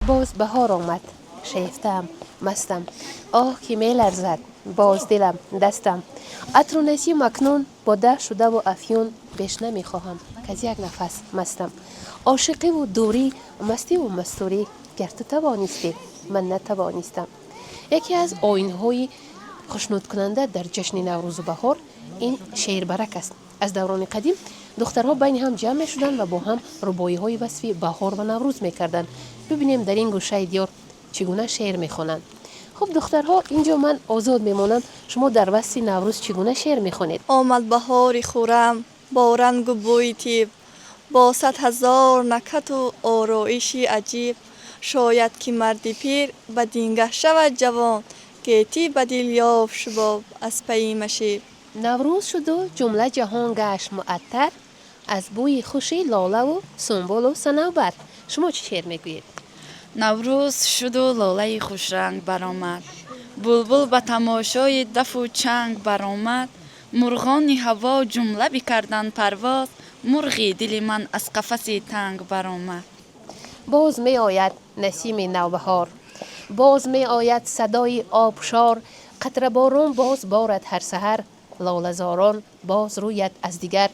Боз баҳор омад, шефтаам, мастам. Оҳ, ки меларзад боз дилам, дастам. Атру насим акнун бода шудаву афюн, беш намехоҳам, каз як нафас мастам. Ошиқиву дурӣ, мастиву мастурӣ, гар ту тавонистӣ, ман натавонистам. Яке аз оинҳои хушнудкунанда дар ҷашни Наврӯзу баҳор ин шеърбарак аст. Аз даврони қадим духтарҳо байни ҳам ҷамъ мешуданд ва бо ҳам рубоиҳои васфи баҳор ва Наврӯз мекарданд. Бибинем, дар ин гӯшаи диёр чӣ гуна шеър мехонанд. Хуб, духтарҳо, ин ҷо ман озод мемонам. Шумо дар васфи Наврӯз чӣ гуна шеър мехонед? Омад баҳори хуррам бо рангу бӯи тиб, бо 100 000 накҳату ороиши аҷиб. Шояд ки марди пир бадингаҳ шавад ҷавон, гетӣ ба дил ёфт шубоб аз пайи машиб. Наврӯз шуду ҷумла ҷаҳон гашт муаттар аз бӯи хуши лолаву сумбулу санавбар. Шумо чӣ шеър мегӯед? Наврӯз шуду лолаи хушранг баромад, булбул ба тамошои дафу чанг баромад. Мурғони ҳаво ҷумла бикарданд парвоз, мурғи дили ман аз қафаси танг баромад. Боз меояд насими навбаҳор, боз меояд садои обшор. Қатраборон боз борад ҳар саҳар, лолазорон боз рӯяд аз дигар.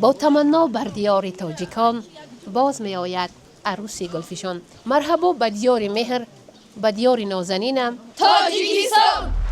Бо таманно бар диёри тоҷикон боз меояд арӯси гулфишон. Марҳабо ба диёри меҳр, ба диёри нозанинам. Тоҷикистон.